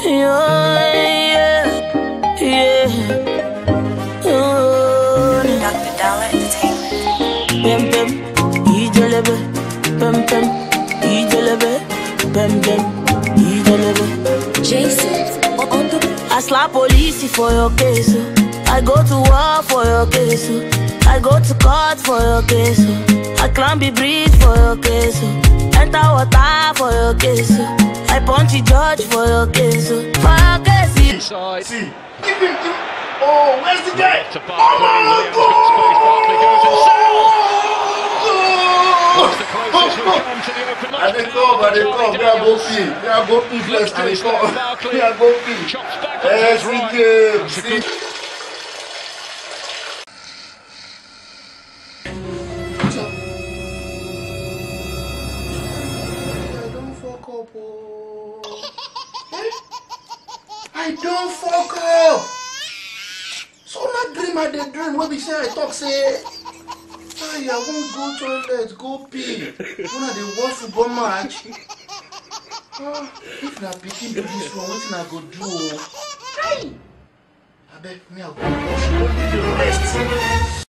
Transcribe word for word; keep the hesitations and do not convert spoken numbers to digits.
Yeah, yeah, yeah. Oh, Doctor Dollar Entertainment. Pem pem, ijelebe. Pem pem, ijelebe. Pem pem, ijelebe. Jason on the I slap police for your case. Oh. I go to war for your case. Oh. I go to court for your case. Oh. I climb the bridge for your case. Oh. Enter water for your case. Oh. I punch the judge for your case. Oh. For your case. Oh. See, give him, give him. Oh, where's the guy? To Barkley, Williams got space, Barkley goes inside. What's the closest we come to the open I dey come, I dey come. Me I go pee. Me I go pee first. I dey come. Me I go pee. Chops back Eh, onto his see right. game. That's a See. good I don fuck up, oh. Eh? I don fuck up. So na dream I dey dream wey be say I talk say, "Hi, I wan go toilet, go pee." When I dey watch football match. Ah, if na pikin do this one, wetin I go do, oh? Hi. Abeg, me I go wash body dey rest.